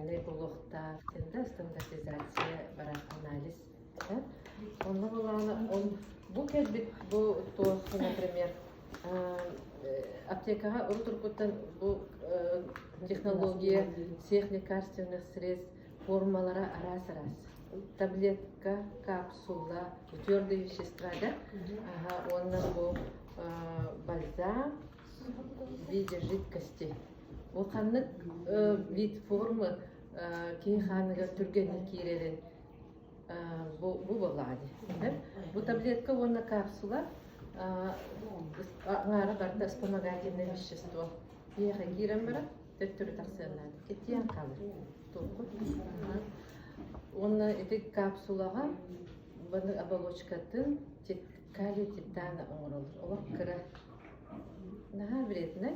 уникальный буолуохтаах да, стандартизация барар анализ. Онно буолаана ол бу кэлбит бу туох, например, аптекаҕа урут-уруккуттан бу технология всех лекарственных средств формалара араас-араас. Таблетка, капсула, твердые вещества, да? Ага, уонна бу бальзам в виде жидкости. Бу ханнык вид формы киһи хааныгар түргэнник киирэрин бу бу буоллаҕа дии. Бу таблетка уонна капсула аҥаара барыта вспомогательное вещество. Киһиэхэ киирэн баран төттөрү тахсыан наада. Киттиэн хаалар. Туоххут. Уонна ити капсулаҕа баны оболочкатын калий титана оҥороллор. Олох кыра. Наһаа вредный.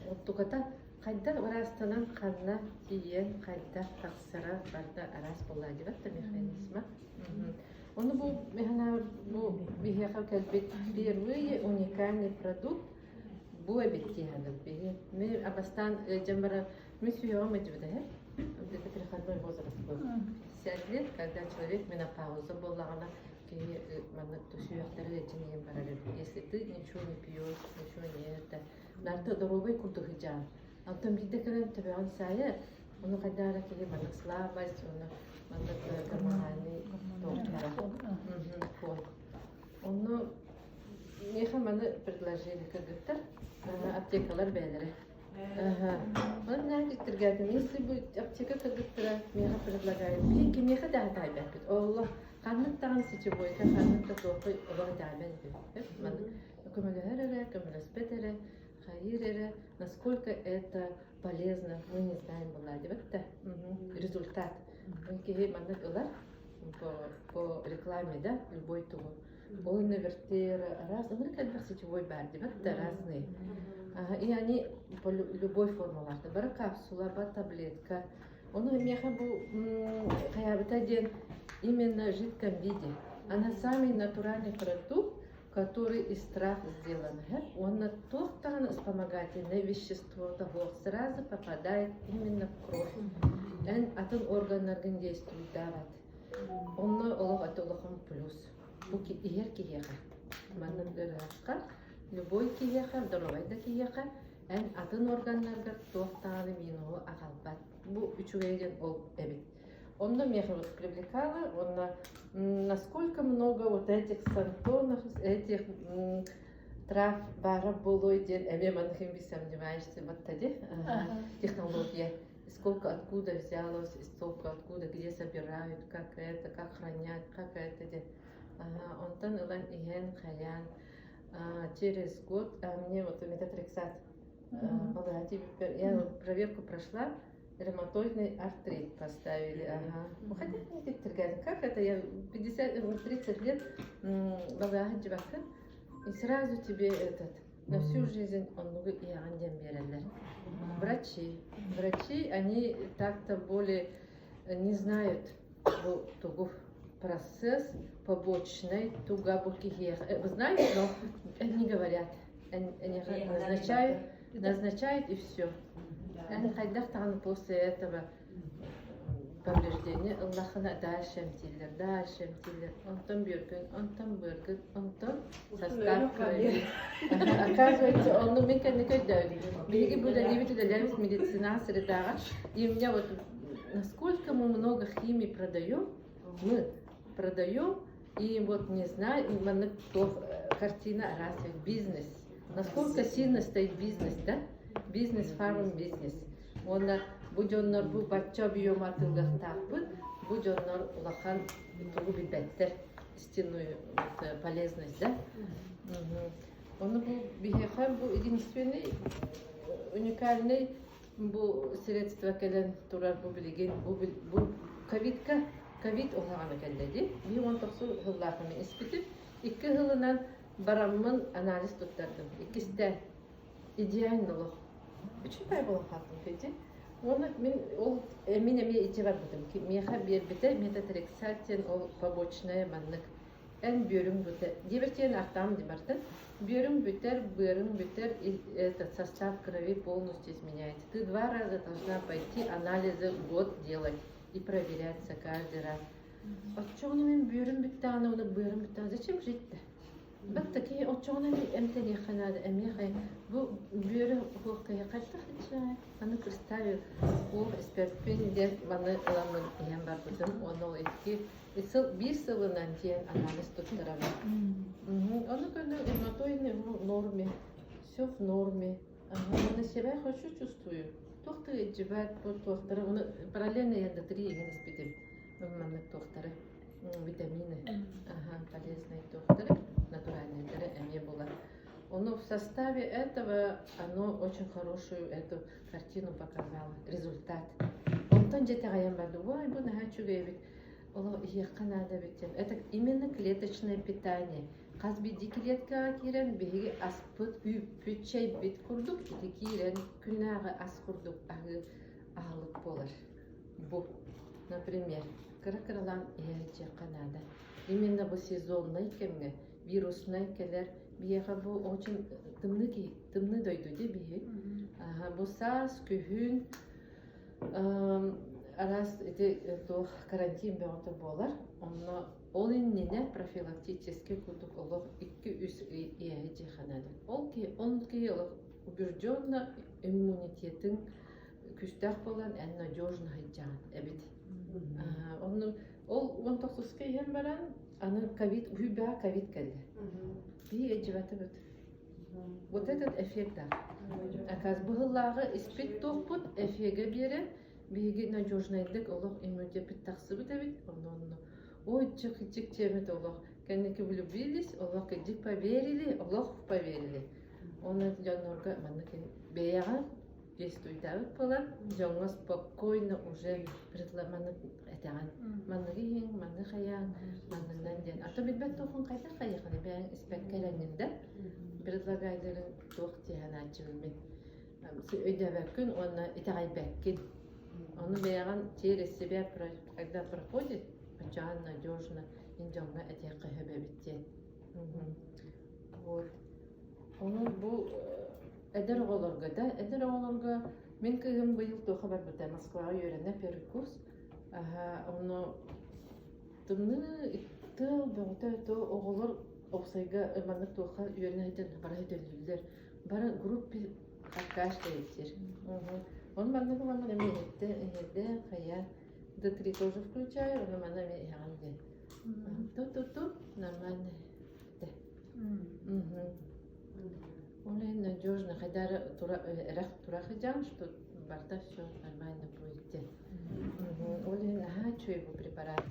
Оттуката хайдах ыраастанан ханна тиийэн хайдах тахсара барыта араас буоллаадьыбат да механизма. Ону бу бу биһиэхэ кэлбит впервые уникальный продукт бу эбит дии саныыбын. Мин бастаан ыалдьан баран мин сүһүөҕүм ыдьыбыта иһэр. Это переходной возраст был. 50 лет, когда человек менопауза буоллаҕына, киһи маннык сүһүөхтэрэ ыалдьан иһэн барар эбит. Если ты ничего не пьешь, ничего не это, нарта доруобай курдук сыдьаан. Оттон биирдэ кэлэн төбөҕүн саайар, ону хайдах эрэ киһи маннык слабость, уонна маннык гормональный туохтара. Фон. Онно миэхэ маны предложили кыргыттар, аптекалар бэйэлэрэ. Онон наһаа дьиктиргээтим. Если бы аптека кыргыттара миэхэ предлагают, биһи кимиэхэ да таайбаппыт. Олло ханнык даҕаны сетевойга, ханнык да туохха олох итэҕэйбэт этибит. Маннык көмөлөһөр эрэ, көмөлөспөт эрэ, хайыыр эрэ, насколько это полезно, мы не знаем была диэбэт да. Результат. Киһи маннык ылар по, по рекламе, да, любой тугу. Ол инневертер раз, ынырык элбэх сетевой баар диэбэт да, разные. И они по любой формаларда. Бары капсула, бар таблетка. Ону миэхэ бу хайаабыта диэн именно в жидком виде. Она самый натуральный продукт, который из трав сделан. Уонна туох даҕаны вспомогательное вещество того сразу попадает именно в кровь. Эн атын органнаргын действуйдаабат. Онно олох это улахан плюс. Бу иһэр киһиэхэ. Маннык ыарыһахха, любой киһиэхэ, здоровай да киһиэхэ, эн атын органнаргар туох даҕаны минуһу аҕалбат. Бу үчүгэй диэн ол эбит. Онно миэхэ вот привлекало, уонна насколько много вот этих сантонов, этих трав баара буолуой диэн эмиэ маннык сомневаешься вот тади технология. Сколько откуда взялось, столько откуда, где собирают, как это, как хранят, как это диэн. Онтон ылан иһэн, хайаан через год мне вот метотрексат я проверку прошла, ревматоидный артрит поставили. Ага. Ну, хотя не как это, я 50, 30 лет балыыһа сылдьыбаккын, и сразу тебе этот, на всю жизнь оннугу иэҕин диэн биэрэллэр. Врачи. Врачи, они так-то более не знают бу тугу процесс побочный туга бу киһиэхэ. Вы знаете, но не говорят. Они назначают, назначают и все. Эн хайдах даҕаны после этого повреждение ыллахына дальше эмтииллэр, дальше эмтииллэр. Онтон бүөргүн, онтон быаргын, онтон состав крови. Оказывается, онну мин кэнники өйдөөбүтүм. Биһиги бу үлэлиибит үлэлээбит медицина средаҕа. И у меня вот насколько мы много химии продаем, мы продаем, и вот не знаю, маннык туох картина араас бизнес. Насколько сильно стоит бизнес, да? Бизнес, фарм бизнес. Уонна бу дьоннор бу бачча объем атыылыахтаахпыт, бу дьоннор улахан тугу билбэттэр, истинную вот, полезность, да? Ону бу биһиэхэ бу единственный уникальный бу средство кэлэн турар бу билигин бу, бу ковидка ковид уһаҕана кэллэ дии. Биир уон тохсу сыллаахым испитим. Икки сылынан бараммын анализ туттардым. Иккистээн идеально олох. Үчүгэй буолан хаалтым Федя. Уонна мин ол мин эмиэ ити барбытым. Миэхэ биэрбитэ метотрексат диэн ол побочное маннык. Эн бүөрүҥ бүтэр, диэбэччиэн ааттаам дибартын. Бүөрүҥ бүтэр, быарыҥ бүтэр, этот состав крови полностью изменяется. Ты два раза должна пойти анализы в год делать и проверяться каждый раз. Оччоҕуна мин бүөрүм бүттэҕинэ уонна быарым бүттэҕинэ зачем жить-то? Бат такие оччоҕуна эмтэниэххэ наада, эмиэхэ бу бүөрү уһуоххайа хайдах иччэҕэй? Аны представил, уох испэппин диэн маны ыламмын иһэн барбытым уонна ол икки сыл биир сылынан диэн анализ туттарабын. Ону көрдüm ревматоидный в норме, все в норме. Ага, себя хочу чувствую. Туох да ыалдьыбат, бу туохтары, ону параллельно я до три иһин испитим. Маннык туохтары, витамины, ага, полезные туохтары, натуральные эмиэ буолар. Оно в составе этого, оно очень хорошую эту картину показало, результат. Онтон дьэ итэҕэйэн барды, ой, бу наһаа үчүгэй эбит, олох иһиэххэ наада эбит диэн. Это именно клеточное питание. Хас биирдии клеткаҕа киирэн биһиги аспыт, үүппүт, чэйбит курдук ити киирэн күннээҕи ас курдук аһыы аһылык буолар. Бу, например, кыра-кыралаан иһэ наада. Именно бу сезоннай кэмҥэ вируснай кэлэр биһиэхэ бу очень тымныы киһи тымныы дойду дии биһи. Бу саас, күһүн араас ити туох карантин бөҕөтө буолар. Онно ол иннинэ профилактический курдук олох 2-3 ый иэһэ дьиэхэ наада. Ол киһи, он киһи олох убежденно иммунитетын күүстээх буолан эн надежно сылдьаҕын эбит. Онно ол 19-ка иһэн баран аны ковид уһуйбаҕа ковид кэллэ. Биһи ыдьыбатыбыт. Вот этот эффект да. Аказ быһыллааҕы испит туохпут эффегэ биэрэн биһиги надежнайдык олох иммунитеппит тахсыбыт эбит онно онно ой чик чик чиэмит олох кэнники влюбились олох кырдьык поверили олох поверили оны дьоннорго маннык бэйэҕэ действуйдаабыт буолан дьоҥҥо спокойно уже маннык этэҕин манныгы иһиҥ манны хайаан маннынан диэн а то билбэт туохун хайдах хайыахын бэйэҥ испэккэ эрэҥҥин да предлагайдарын туох диэханааччыбын мин өйдөөбөккүн уонна итэҕэйбэккин ону бэйэҕин через себя когда проходит оччоҕо надежно ин дьоҥҥо этиэххэ сөп эбит диэн вот ону бу эдэр оҕолорго да эдэр оҕолорго мин кыыһым быйыл туохха барбыта Москваҕа үөрэнэ первый курс ону тымныы тыал бөҕөтө то оҕолор уопсайга маннык туохха үөрэнэ сылдьан бары төлүүллэр бары группе откашляете Ону маннык ылан эмиэ иһиттэ иһэрдэ хайа Д3 тоже включаю, ону манна эмиэ иһэҕин диэн. Ту-ту-ту нормально этэ. Ол иһин надежно, хайдары тура эрэх тура сылдьаҕын, что барыта все нормально будет диэн. Ол иһин наһаа үчүгэй бу препарат.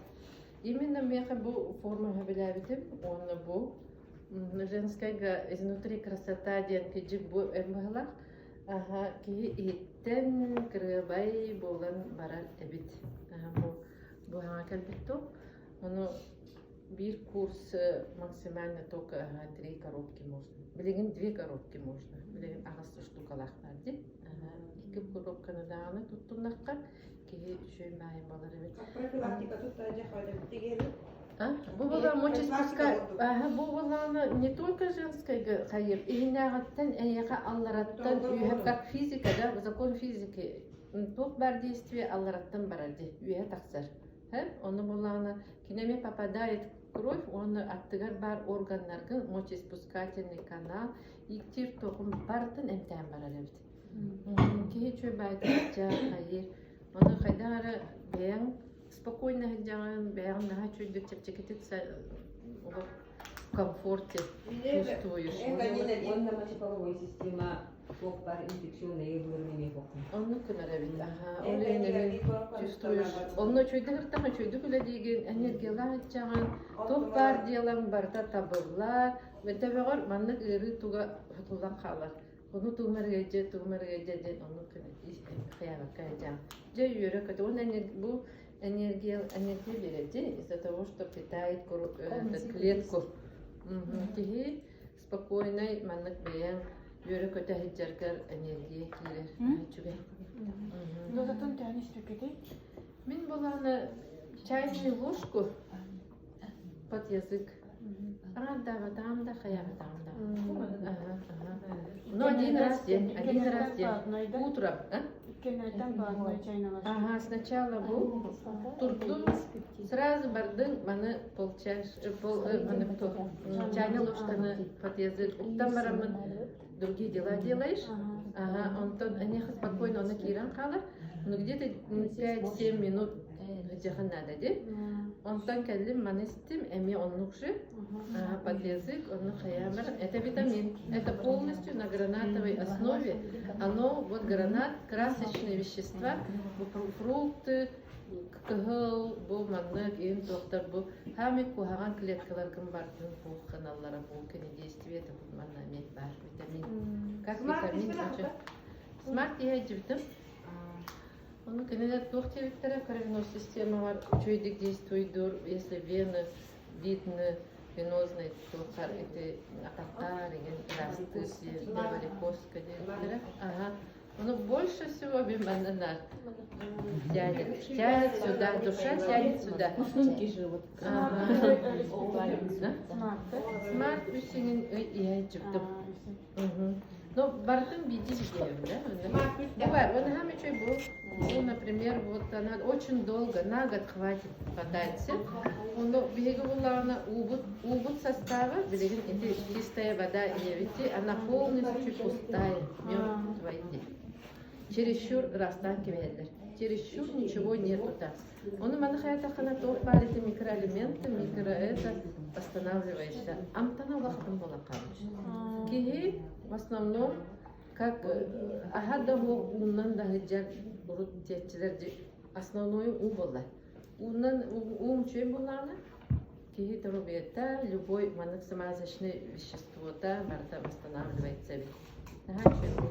Именно миэхэ бу форма сөбүлээбитим уонна бу женскайга изнутри красота диэн кыдьык бу эн быһалаах аха киһи иһиттэн кырыабай буолан барар эбит. Бу бу хаҥа кэлбит ту. Ону биир курс максимально только три коробки можно. Билигин две коробки можно. Билигин аҕыс штукалаахтар дии. Икки коробканы даҕаны туттуннахха киһи үчүгэй маайын буолар эбит. Профилактика тут А? Бу была мочеиспускай, ага, бу была не только женская хайыр, иһинээҕиттэн эйиэхэ аллараттан үөһэ как физика, да, закон физики. Туох бар действие аллараттан барар дии, үөһэ тахсар. Ону булаана кини эмиэ попадает кровь, уонна аттыгар баар органнаргын мочеиспускательный канал, иктир тоҕун барытын эмтээн барар эбит. Киһи үчүгэй баайдык хайыр. Ону хайдах эрэ бэйэҥ спокойно сылдьаҕын, бэйэҕин наһаа үчүгэйдик чэпчэкитик олох в комфорте чувствуешь. Уонна мочеполовой система туох баар инфекционный ыарыыларын эмиэ боххун. Оннук гынар эбит. Аха, ол иһин эмиэ чувствуешь. Онно үчүгэйдик ыртах, үчүгэйдик үлэлиигин, энергиялаах иччэҕин, туох баар делаҥ барыта табыллар. Төбөҕөр маннык ыарыы туга сотуллан хаалар. Ону тугумарыгайдьа, тугумарыгайдьа диэн оннук хайаабакка сылдьаҕын. Дьэ үөрэ-көтө. Уонна бу энергия, энергия биэрэр из-за того, что питает клетку. Киһи спокойнай маннык бэйэҥ үөрэ-көтө сылдьаргар энергия киирэр. Үчүгэй. Дозатын төһөн испиккитий? Мин булааны чайную ложку под язык. Аҥардаабатаҕым да, хайаабатаҕым да. Ага, ага. Ну, один раз в день, один раз в день. Утром, а? Ага, сначала бу турдум, сразу бардың, маны полчаш, пол, маны чайный ложканы под язык уктан барамын, другие дела делаешь. Ага, онтон энеха спокойно оны киирэн хаалар. Ну, где-то 5-7 минут дьахан надо, де. Онтон кэллим, маны истим, эми оннук же, под язык, онну хаямар. Это витамин. Это полностью на гранатовой основе. Оно, вот гранат, красочные вещества, фрукты, кыһыл, бу маннык, иин туохтар бу хаамай куһаҕан клеткаларгын бардын куухханаллара бу кини действие это бу манна эмиэ баар витамин. Как витамин очень. Смарт иһэ Ону кинилэр туох диэбиттэрэ кровеносная системалар үчүгэйдик действуйдуур, если вены видны, венозный туоххар ити атахтаар игин ыраастыыр диэбиттэрэ, варикозка диэбиттэрэ. Ага. Ну, больше всего манна тянет. Тянет сюда, душа тянет сюда. Вкусненький же вот. Ага. Смарт үсүнүн ый иһэ дьыптым. Ну, бартын биди диэм, да? Бывает, он хамичой был. Ну, например, вот она очень долго, на год хватит подать. Ону биһиги буллаҕына уубут, уубут состава, билигин ити чистая вода иэбити, она полностью пустая, мертвая. Чересчур ырастаан кэбиһэллэр. Чересчур ничего нету там. Ону маны хайатаххына туох баар ити микроэлементы, микро это восстанавливаешься. Амтана улахан буолан хаалар. Киһи в основном как аһа да уунан да сылдьар урут диэччилэр основной уу буолла. Уунан уум үчүгэй буоллаҕына киһи доруобуйата любой маннык смазочный веществота барыта восстанавливается эбит. Наһаа үчүгэй.